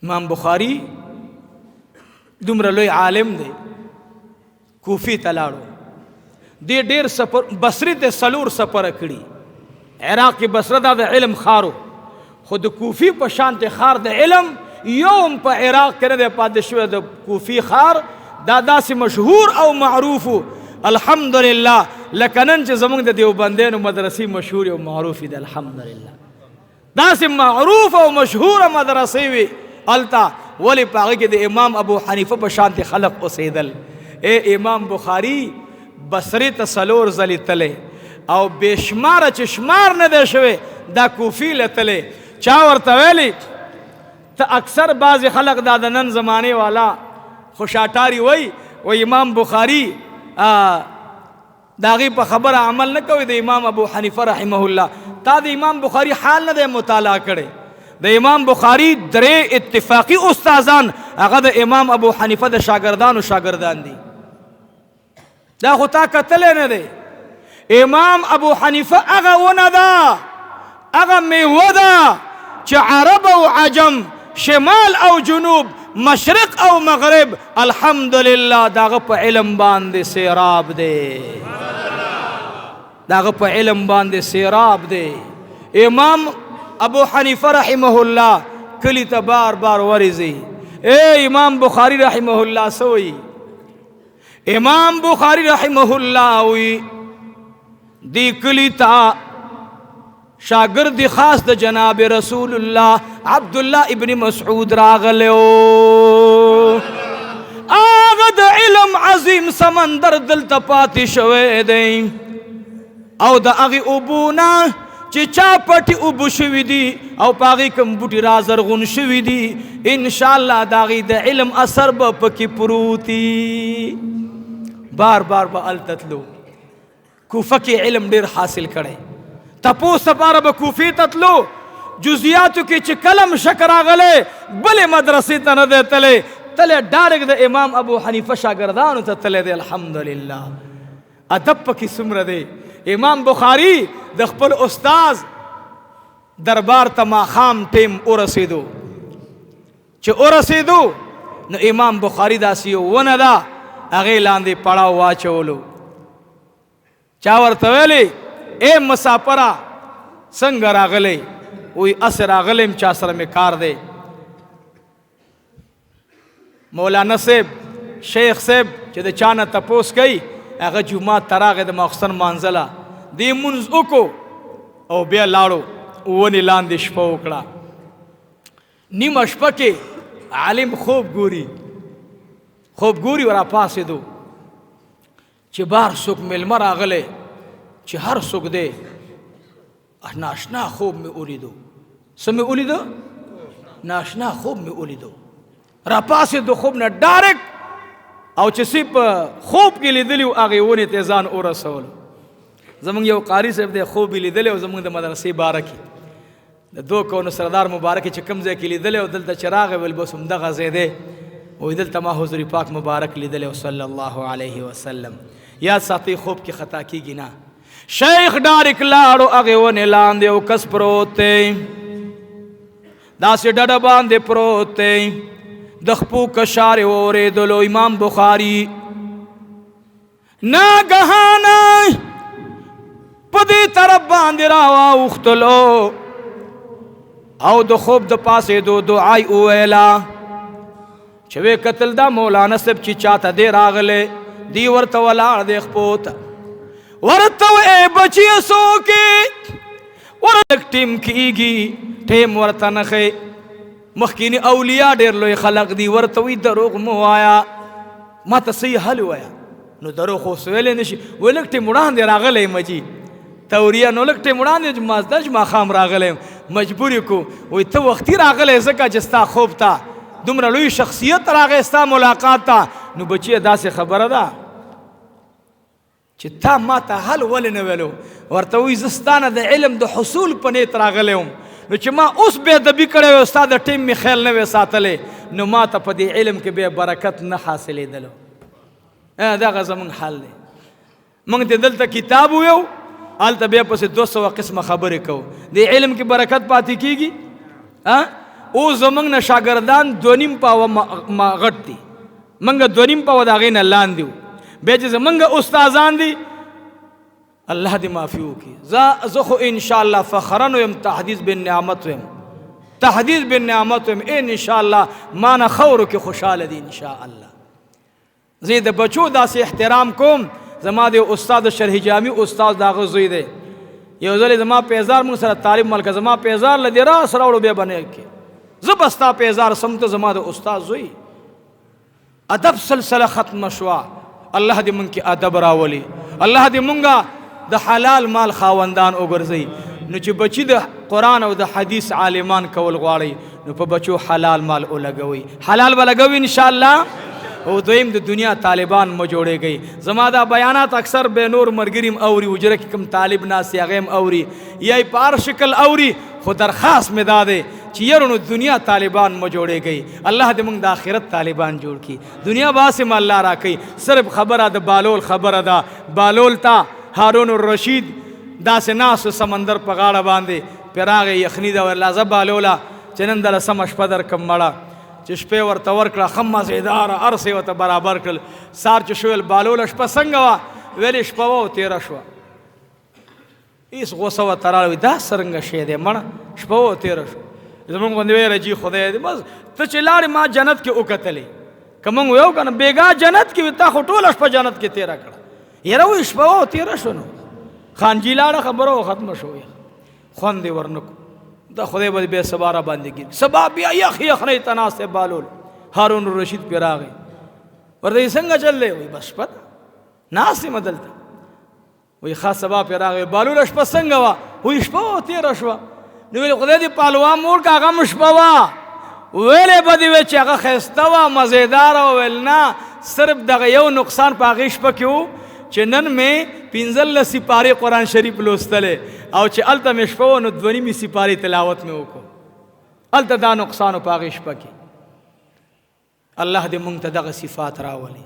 امام بخاری دومره لوی عالم دی، کوفی ته لاړو، دی ډیر سفر، بصری ته سلور سفر کړي. عراق کې بصره دا د علم خارو، خو د کوفی په شان ته خار د علم یوم په عراق کې نه دی پاتې شوی. د کوفی خار دا داسې مشهور او معروف، الحمدلله، لکه نن چې زمونږ د دیوبندیانو مدرسې مشهور او معروف دي، الحمدلله داسې معروف او مشهوره مدرسې وي هلته. ولې په هغه کې د امام ابو حنیفه په شان خلق اوسېدل. اے امام بخاری بصرې ته څلور ځلې تللی او بېشماره چې شمار نه دی شوی دا کوفي له تللی. چا ورته ویلي ته اکثر بعضې خلق دا د نن زمانې والا خوشاټاري وایي، وایي امام بخاری د هغې په خبره عمل نه کوي. د امام ابو حنیفه رحمه الله تا د امام بخاری حال نه دی مطالعه کړی. د امام بخاری درې اتفاقي استادان هغه د امام ابو حنیفه د شاګردانو شاګردان دي. دا خو تا کتلی نه دی. امام ابو حنیفه هغه ونه ده، هغه میوه ده چې عرب او عجم، شمال او جنوب، مشرق او مغرب، الحمدلله داغه په علم باندې سیراب دی، داغه په علم باندې سیراب دی. امام ابو حنیفه رحمه الله کلی ته بار بار ورځي. اے امام بخاری رحمه الله سوئی، امام بخاری رحمه الله وی دی کلی ته شاګرد خاص د جناب رسول الله عبد الله ابن مسعود راغلو. هغه د علم عظیم سمندر دلته پاتې شوی دی او د هغې اوبو نه چې چا پټې اوبه شوي دي او په هغې کوم بوټي را زرغون شوي دي، انشاءالله د هغې د علم اثر به پکې پروت وي. بار بار به هلته تلو. کوفه کې علم ډېر حاصل کړی. تپوس لپاره به کوفې ته تلو. جزئیاتو کې چې کله هم شک راغلی بلې مدرسې ته نه دی تللی، تللی ډایرکټ د امام ابو حنیفه شاګردانو ته تللی دی. الحمدلله ادب پکې څومره دی. امام بخاری د خپل استاد دربار ته ماښام ټیم ورسېدو. چې ورسېدو نو امام بخاری داسې یو ونه ده هغې لاندې پړاو واچولو. چا ورته ویلې ای مسافره څنګه راغلی؟ وایي هسې راغلی یم، چا سره مې کار دی. مولانا صاحب شیخ صاحب چې د چا نه تپوس کوي هغه جومات ته راغی د ماخستن مانځله، دې مونځ وکړو او بیا لاړو ونې لاندې شپه وکړه. نیمه شپه کې عالم خوب ګوري، خوب ګوري ورا پاڅېدو چې بار څوک مېلمه راغلی، چې هر څوک دی ناشنا خوب مې ولیدو. څه مې ولیدو؟ ناشنا خوب مې ولیدو. را پاڅېدو خوب نه ډایرکټ او چې څه په خوب کې لیدلی و هغې ونې ته ځان ورسولو. زمونږ یو قاري صاحب دی، خوب یې لیدلی او زمونږ د مدرسې باره کې د دوه کونو سردار مبارک چې کوم ځای کې لیدلی او دلته چې راغی ویل بس همدغه ځای دی. وایي دلته ما حضور پاک مبارک لیدلی او صلی الله علیه وسلم. یاد ساتئ خوب کې خطا کېږي نه. شیخ ډایرکټ لاړو هغې ونې لاندې یو کس پروت دی، داسې ډډه باندې پروت دی، د خپو کشار یې واورېدلو. امام بخاری ناګهانه په دې طرف باندې راواوښتلو او د خوب د پاسېدو دعا یې وویله. چې ویې کتل دا مولانا صاحب چې چاته دی راغلی، دی ورته ولاړ دی خپو ته، ورته وایي بچیه څوک یې؟ ورته ټیم کېږي، ټیم ورته نه ښیي. مخکیني اولیا ډېر لوی خلق دي، ورته وایي دروغ مه وایه، ما ته صحیح حل ووایه. نو دروغ خو اوس ویلی نه شي. وایي لږ ټیم وړاندې راغلی یم جي توریه، نو لږ ټیم وړاندې چې مازدیګر چې ماښام راغلی یم، مجبور یې کړو. وایي ته وختي راغلی ځکه چې ستا خوب ته دومره لوی شخصیت راغی ستا ملاقات ته. نو بچیه داسې خبره ده چې تا ما ته حل ولې نه ویلو؟ ورته وایي زه ستا نه د علم د حصول په نیت راغلی وم، نو چې ما اوس بې ادبي کړی وی او ستا د ټیم مې خیال نه وی ساتلی، نو ما ته په دې علم کې بیا برکت نه حاصلېدلو. دغه زمونږ حال دی. موږ ته دلته کتاب ویو، هلته بیا پسې 200 قسمه خبرې کوو. دې علم کې برکت پاتې کېږي؟ او زمونږ نه شاګردان 2.5 پاوه ما غټ دي، مونږ 2.5 پاوه د هغې نه لاندې وو. بیا چې زمونږ استادان دي، الله دې معافي وکړي، زه خو انشاءالله فخرا ویم، تحدیث بن نعمت ویم، تحدیث بن نعمت ویم، انشاءالله ما نه خورو کې خوشحاله دي انشاءالله. زه د بچو داسې احترام کوم. زما د استاد شرح جامع استاد د هغه زوی دی، یو ځل زما پیزار مونږ سره طالب ملک، زما پیزار له دې راس راوړو بیا به نه کې، زه به ستا پیزار سم، ته زما د استاد زوی. ادب سلسله ختمه شوه. الله دې مونږ کې ادب راولي، الله دې مونږه د حلال مال خاوندان وګرځي. نو چې بچی د قرآن او د حدیث عالمان کول غواړي، نو په بچو حلال مال ولګوي، حلال به لګوي انشاءالله. او دویم د دنیا طالبان مو جوړېږئ. زما دا بیانات اکثر به نور ملګري هم اوري، حجره کې کوم طالب ناست دی هغه هم اوري، یا یې په هر شکل اوري، خو درخواست مې دا دی چې یاره نو دنیا طالبان مو جوړېږئ. الله دې موږ د آخرت طالبان جوړ کړي. دنیا به هسې هم الله راکوي. صرف خبره د بالول خبره ده. بالول ته هارون الرشید داسې ناست و سمندر په غاړه باندې، پرې راغی یخني ده، ویل راځه بالوله چې نن دله سمه شپه درکړم. مړه چې شپې ورته ورکړه، ښه مزېداره هر څه یې ورته برابر کړل. سهار چې شو ویل بالوله شپه څنګه وه؟ ویل یې شپه وه او تېره شوه. هېڅ غوسه ورته راغله، وایي دا څرنګه شی دی مړه، شپه وه او تېره شوه. زمونږ غوندې ویل جي خدای دې بس ته چې لاړې ما جنت کې وکتلې، که مونږ ویو که نه بېګا جنت کې وي، تا خو ټوله شپه جنت کې تېره کړه. یاره وایي شپه وه او تېره شوه. نو خانجي لاړه، خبره وه ختمه شوه، خوند یې ورنه کړو. دا خدای به بیا سبا را باندې ګیر، سبا بیا یخ یخنۍ ته ناست دی بالول. هارون الرشید پرې راغی، ورته یې څنګه چل دی؟ وایي بس شپه ده، ناست یم دلته. وایي ښه سبا پرې راغی، بالوله شپه څنګه وه؟ وایي شپه وه تېره شوه. نو ویل خدای دې پالوا مور که هغه هم شپه وه، ویلې به دې وی چې هغه ښایسته وه مزېداره وه. ویل نه، صرف دغه یو نقصان په هغې شپه کې و چې نن مې 15 سپارې قرآن شریف لوستلی، او چې هلته مې شپه وه نو 2.5 سپارې تلاوت مې وکړو. هلته دا نقصان و په هغې شپه کې. الله دې مونږ ته دغه صفات راولي.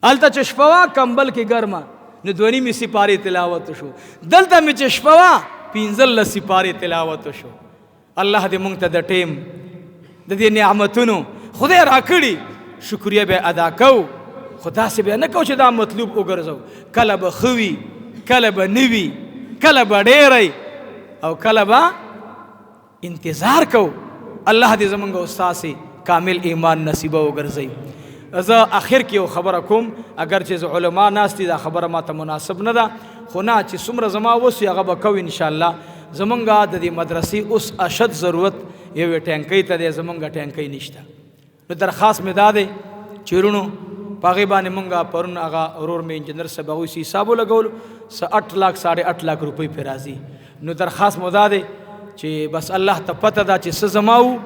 هلته چې شپه وه کمبل کې ګرمه، نو 2.5 سپارې تلاوت شو. دلته مې چې شپه وه 15 سپارې تلاوت شو. الله دې مونږ ته د ټیم د دې نعمتونو خدای راکړي شکریه به ادا کوو، خو داسې بیا نه کوو چې دا مطلوب وګرځو. کله به ښه وي، کله به نه وي، کله به ډېری او کله به انتظار کوو. الله دې زمونږ او ستاسې کامل ایمان نصیبه وګرځوي. زه اخر کې یو خبره کوم، اگر چې زه علما ناست دي دا خبره ما ته مناسب نه ده، خو نه چې څومره زما وس وي هغه به کوو انشاءالله. زمونږ د دې مدرسې اوس اشد ضرورت یوې ټانکۍ ته دی، زمونږ ټانکۍ نشته. نو درخواست مې دا دی چې وروڼو په هغې باندې مونږ پرون هغه ورور مې انجینر صاحب هغوی څه حساب ولګولو، څه 8 لاک 8.5 لاک روپۍ پرې راځي. نو درخواست مو دا دی چې بس الله ته پته ده چې څه زما و،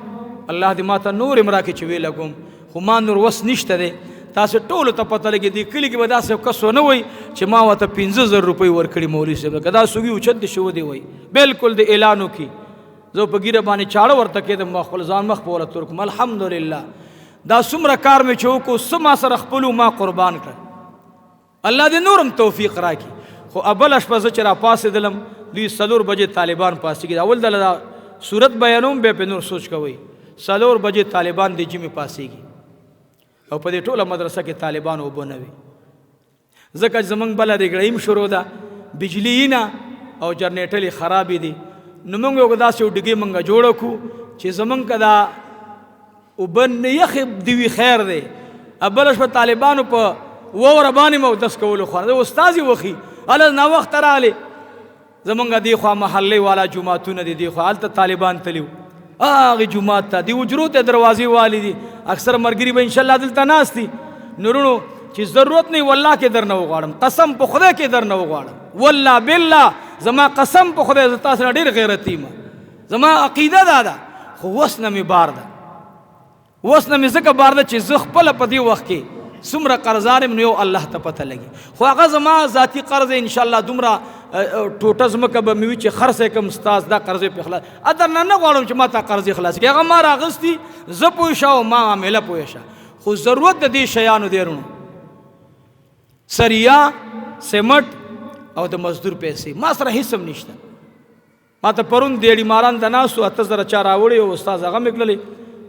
الله دې ما ته نور هم راکړي چې ویې لګوم، خو ما نور وس نشته دی. تاسو ټولو ته پته لګي دې کلي کې به داسې یو کس ونه وایي چې ما ورته 5000 روپۍ ورکړي مولوي صاحب، که دا څوک وي اوچت دې شي ودې وایي، بالکل دې اعلان وکړي. زه په ږیره باندې چاړه ورته کېدم، ما خپل ځان مخ په وله تور کړم. الحمدلله دا څومره کار مې چې وکړو، څه ما سره خپلو ما قربان کړل. الله دې نور هم توفیق راکړي. خو ابله شپه زه چې راپاڅېدلم دوی 4 بجې طالبان پاڅېږي. اول دله دا صورت بیانوم، بیا پرې نور سوچ کوئ. 4 بجې طالبان د جمعې پاڅېږي او په دې ټوله مدرسه کې طالبان اوبه نه وي، ځکه چې زمونږ بله رګړۍ هم شروع ده، بجلي یې نه او جنریټر یې خرابې دي. نو مونږ یو داسې یو ډیګۍ مونږ جوړه کړو چې زمونږ که دا اوبه نه یخې دي وي خیر دی. بله شپه طالبانو په واوره باندې مو اودس کولو، خو د استاد یې وښي هله ناوخته راغلې. زمونږ دې خوا محلې والا جوماتونه دي، دې خوا هلته طالبان تللي وو هغې جومات ته، دې حجرو ته دروازې والي دي. اکثر ملګري به انشاءالله دلته ناست دي. نو وروڼو چې ضرورت نه والله کې درنه وغواړم، قسم په خدای کې درنه وغواړم، والله بالله زما قسم په خدای زه تاسو نه ډېر غیرتي یم، زما عقیده دا ده، خو وس نه مې بار ده. وس نه مې ځکه بار ده چې زه خپله په دې وخت کې څومره قرضدار یم، نو یو الله ته پته لګي. خو هغه زما ذاتي قرض ان شاء الله دومره ټوټه ځمکه به مې وي چې خرڅ یې کړم، ستاسو دا قرضې پرې خلاص درنه نه غواړم چې ما ته قرضې خلاص کړي. هغه ما راغستي، زه پوه شه او ما معامله پوه شه، خو ضرورت د دې شیانو دی وروڼو، سریا، سیمټ او د مزدور پیسې ما سره هېڅ هم نشته. ما ته پرون دیړي ماران د ناسو 8000 چا راوړي او استاد هغه مې کړلې،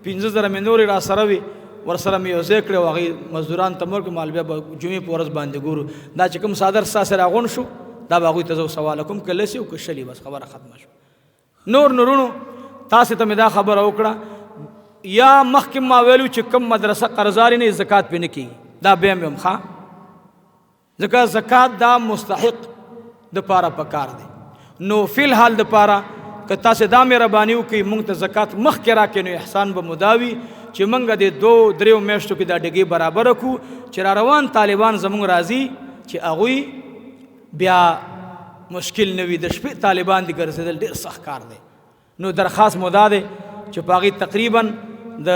5000 مې نورې را سره وي، ورسره مې یو ځای کړې او هغې مزدوران ته مې ورکړې، مال بیا به جمعې په ورځ باندې ګورو. دا چې کوم څادر ستاسې راغونډ شو دا به هغوی ته زه سواله کوم، که لسې او که شلې، بس خبره ختمه شوه. نور نورونو تاسې ته مې دا خبره وکړه، یا مخکې ما ویلو چې کوم مدرسه قرضاري نه زکات پرې نه کېږي، دا بیا مې هم ښه، ځکه زکات دا مستحق د پاره پکار دی. نو فی الحال د پاره که تاسې دا مهرباني وکړئ موږ ته زکات مخکې راکړئ نو احسان به مو دا وي چې موږ د 2-3 میاشتو کې دا ډګې برابره کړو چې را روان طالبان زموږ راځي چې هغوی بیا مشکل نه وي. د شپې طالبان دي ګرځېدل ډېر سخت کار دی. نو درخواست مو دا دی چې په هغې تقریباً د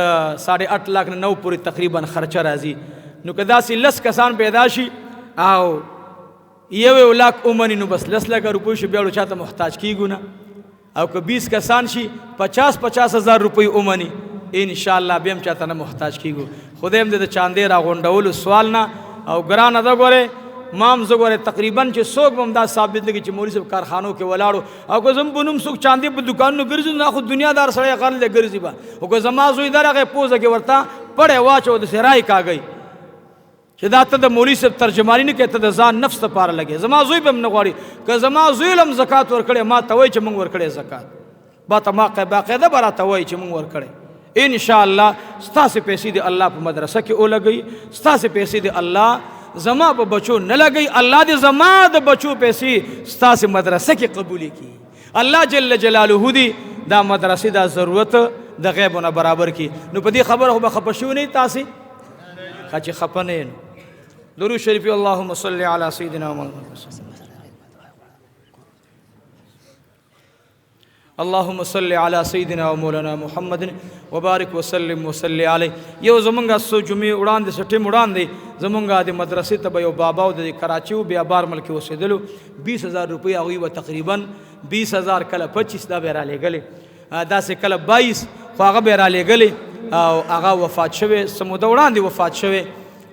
8.5 لاک نه 9 پورې تقریباً خرچه راځي. نو که داسې 10 کسان پیدا شي او 1 لاک ومني نو بس 10 لاکه روپۍ شي، بیا ورو چاته محتاج کېږو نه. او که 20 کسان شي 50-50 هزار روپۍ ومني انشاءالله بیا هم چاته نه محتاج کېږو. خدای هم دې د چاندې راغونډولو سوال نه او ګرانه ده. ګورې ما هم زه ګورې تقریباً چې څوک به هم دا ثابت نه کړي چې مولوي صاحب کارخانو کې ولاړو، او که زموږ په نوم څوک چاندې په دوکانونو ګرځي نو خو دنیادار سړی غل دی ګرځي به، خو که زما زوی درغی پوزه کې ورته پړی واچوه داسې رای کاږئ چې دا ته د مولوي صاحب ترجماني نه کوې، ته د ځان نفس لپاره لګې. زما زوی به هم نه غواړي، که زما زوی له هم زکات ورکړی ما ته وایي چې موږ ورکړی زکات، با ته ما باقاعده به راته وایي چې موږ ورکړی. انشاءالله ستاسې پیسې دې الله په مدرسه کې ولګوي، ستاسې پیسې دې الله زما په بچو نه لګوي، الله دې زما د بچو پیسې ستاسې مدرسه کې قبولې کړي. الله جل جلاله دې دا مدرسې دا ضرورت د غیبو نه برابر کړي. نو په دې خبره خو به خفه شوي نه یئ تاسې؟ ښه چې خفه نه یئ نو درود شریف. اللهم صل علی سیدنا محمد. اللهم صل علی سیدنا ومولانا محمد وبارک وسلم وصلی علیه. یو زمونږ څو جمعې وړاندې، څه ټیم وړاندې زمونږ د مدرسې ته به یو بابا و د کراچي و بیابار ملک کې اوسېدلو، 20,000 روپۍ هغوی به تقریباً 20,000 کله 25 دا به یې رالیږلې، داسې کله 22 خو هغه به یې رالیږلې او هغه وفات شوی، څه موده وړاندې وفات شوی.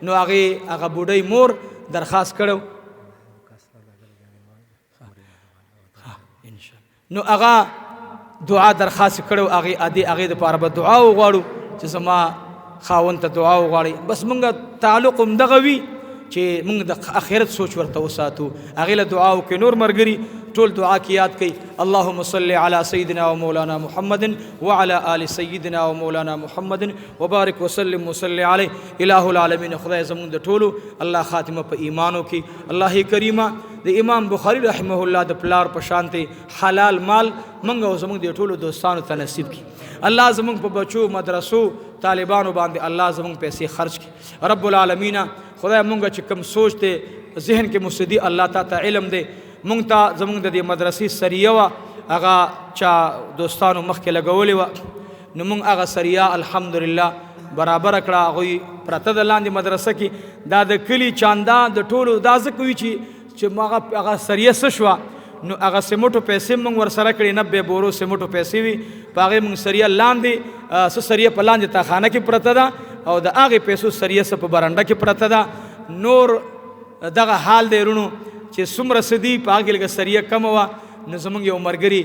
نو هغې هغه بوډۍ مور درخواست کړی، نو هغه دعا درخواست کړو، هغې ادې هغې دپاره به دعا وغواړو چې زما خاوند ته دعا وغواړي. بس مونږ تعلق هم دغه وي چې مونږ د آخرت سوچ ورته وساتو، هغې له دعا وکړي. نور ملګري ټول دعا کې یاد کړئ. اللهم صل علی سیدنا ومولانا محمد وعلى آل سیدنا ومولانا محمد وبارک وسلم وصلی علیه. الہ العالمین خدای زمونږ د ټولو الله خاتمه په ایمانو کې. الله کریمه د امام بخاری رحمه الله د پلار په شانتې حلال مال مونږ او زمونږ د ټولو دوستانو ته نصیب کړي. الله زمونږ په بچو مدرسو طالبانو باندې الله زمونږ پیسې خرج کړي. رب العالمین خدای مونږ چې کوم سوچ دی ذهن کې مصدي الله تا ته علم دی، مونږ ته زمونږ د دې مدرسې سریه وه هغه چا دوستانو مخکې لګولې وه، نو مونږ هغه سریه الحمدلله برابره کړه. هغوی پرته د لاندې مدرسه کې دا د کلي چاندا د ټولو دا ځکه وي چې هغه سریه څه شوه، نو هغه سیمټو پیسې مونږ ورسره کړې، 90 بورو سیمټو پیسې وي، په هغې مونږ سریه لاندې، څه سریه په لاندې تاخانه کې پرته ده او د هغې پیسو سریه څه په برنډه کې پرته ده. نور دغه حال دی وروڼو چې څومره څه دي په هغې لږه سریه کمه وه. نو زمونږ یو ملګري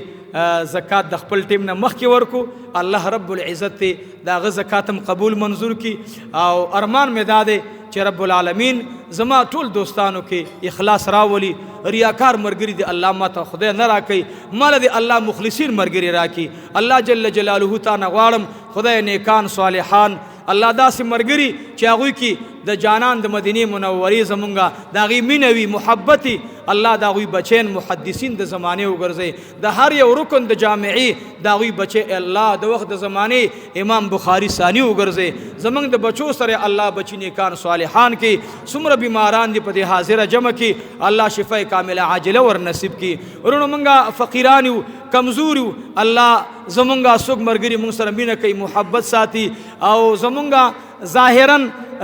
زکات د خپل ټیم نه مخکې ورکو، الله رب العزت دې د هغه زکات هم قبول منظور کړي. او ارمان مې دا دی چې رب العالمین زما ټول دوستانو کې اخلاص راولي، ریاکار ملګري دې الله ما ته خدای نه راکوي، ما له دې الله مخلصین ملګري راکړي. الله جل جلاله تا نه غواړم خدای نیکان صالحان الله داسې ملګري چې هغوی کې د جانان د مدینې منورې زمونږه د هغې مینه وي محبت وي، الله د هغوی بچیان محدثین د زمانې وګرځوي، د هر یو رکن د جامعې د هغوی بچی الله د وخت د زمانې امام بخاري ثاني وګرځوي. زمونږ د بچو سره الله بچی نیکان صالحان کې، څومره بیماران دي په دې حاضره جمع کې الله شفای کامله عاجله ور نصیب کړي. وروڼو مونږه فقیران یو کمزور یو، الله زمونږه څوک ملګري مونږ سره مینه کوي محبت ساتي، او زمونږه ظاهراً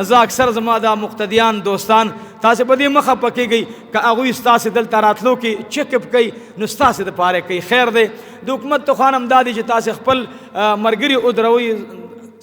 زه اکثر زما دا مقتدیان دوستان تاسې په دې مه خفه کېږئ که هغوی ستاسې دلته راتلو کې چک اپ کوي نو ستاسې دپاره کوي، خیر دی. د حکومت ته خوان هم دا دی چې تاسې خپل ملګري ودروئ،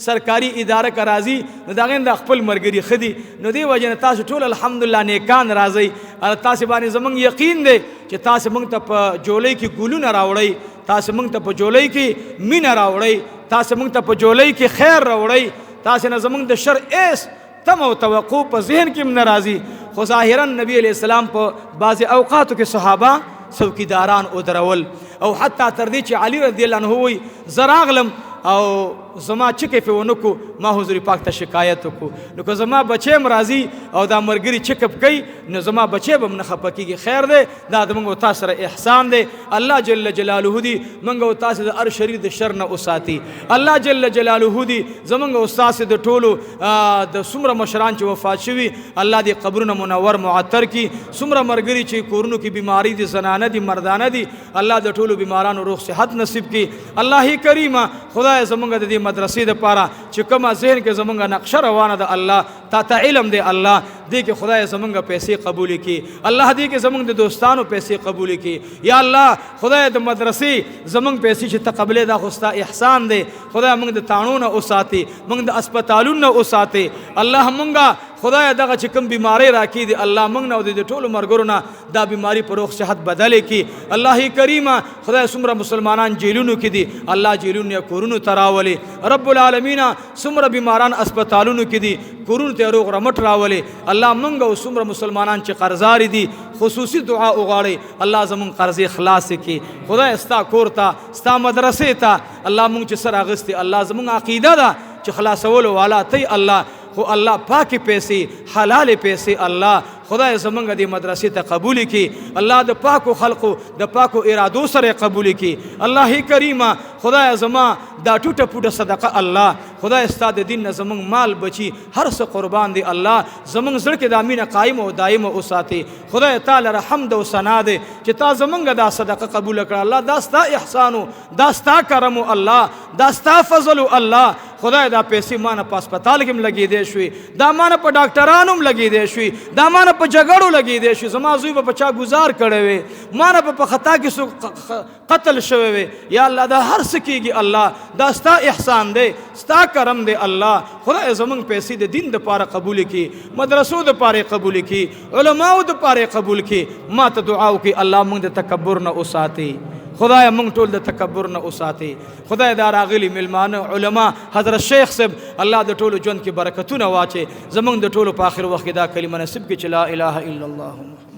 سرکاري اداره که راځي نو د هغې نه دا خپل ملګري ښه دي، نو دې وجې نه تاسو ټول الحمدلله نیکان راځئ. تاسې باندې زمونږ یقین دی چې تاسو موږ ته په جولۍ کې ګلونه راوړئ، تاسو موږ ته په جولۍ کې مینه راوړئ، تاسو موږ ته په جولۍ کې خیر راوړئ، تاسو نه زموږ د شر ایس تم او توقع په ذهن کې هم نه راځي. خو ظاهرا نبی علیه السلام په بعضې اوقاتو کې صحابه څوکیداران ودرول، او حتی تر دې چې علی رضی الله عنه وایي زه راغلم او زما چکې پې ونه کو، ما حضور پاک ته شکایت وکړو، نو که زما بچی هم راځي او دا ملګري چکپ کوي نو زما بچی به هم نه خفه کېږي. خیر دی، دا د موږ او تاسو سره احسان دی. الله جل جلاله دي موږ او تاسو د هر شریر د شر نه وساتي. الله جل جلاله دي زموږ او ستاسو د ټولو د څومره مشران چې وفات شوي الله دې قبرونه منور معطر کړي. څومره ملګري چې کورونو کې بیماري دي، زنانه دي، مردانه دي، الله د ټولو بیمارانو روغ صحت نصیب کړي. الله کریمه خدای زمونږ د دې مدرسې دپاره چې کومه ذهن کې زمونږ نقشه روانه ده، الله تا ته علم دی، الله دې کې خدای زمونږ پیسې قبولې کړي، الله دې کې زمونږ د دوستانو پیسې قبولې کړي. یا الله خدای د مدرسې زمونږ پیسې چې ته قبلې دا خو ستا احسان دی. خدای مونږ د تاڼو نه وساتي، مونږ د اسپتالونو نه وساتي. الله مونږ خدای دغه چې کوم بیماری راکې دي، الله مونږ نه او د ټولو ملګرو نه دا بیماری په روغ صحت بدلې کړي. الله کریمه خدای څومره مسلمانان جیلونو کې دي، الله جیلونو یا کورونو ته راولي. رب العالمین څومره بیماران اسپتالونو کې دي، کورونو ته روغ رمټ راولي. الله مونږ او څومره مسلمانان چې قرضاري دي خصوصي دعا وغواړي، الله زمونږ قرضې خلاصې کړي. خدای ستا کور ته، ستا مدرسې ته الله مونږ چې سره اخیستې، الله زمونږ عقیده ده چې خلاصولو والا تی الله، خو الله پاکې پیسې، حلالې پیسې الله خدای زمونږ دې مدرسې ته قبول کړي. الله د پاکو خلقو د پاکو ارادو سره قبول کړي. الله کریمه خدای زما دا ټوټه پوټه صدقه الله خدای ستا د دین نه زمونږ مال بچي هر څه قربان دی. الله زمونږ زړه کې دا مینه قایم او دایم وساتي. خدای تعالی له حمد او ثنا دی چې تا زمونږ دا صدقه قبول کړه. الله دا ستا احسانو، دا ستا کرم الله، دا ستا فضل الله. خدای دا پیسې مانه په هسپتال کې هم لګېدی شوې، دا مانه په ډاکټرانو هم لګېدی شوې، دا مانه په جګړو لګېدی شوې. زما زوی به په چا ګزار کړی وي، مانه به په خطا کې څوک قتل شوی وي. یا الله دا هر څه کېږي، الله دا ستا احسان دی، ستا کرم دی. الله خدای زمونږ پیسې د دین دپاره قبولې کړي، مدرسو دپاره یې قبولې کړي، علماو دپاره یې قبول کړي. ما ته دعا وکړي الله مونږ د تکبر نه وساتي. خدای مونږ ټول د تکبر نه وساتي. خدای دا راغلي میلمانه علما حضرت شیخ صاحب الله د ټولو ژوند کې برکتونه واچي. زمونږ د ټولو په آخر وخت کې دا کلمه نصیب کړي چې لا اله الا الله.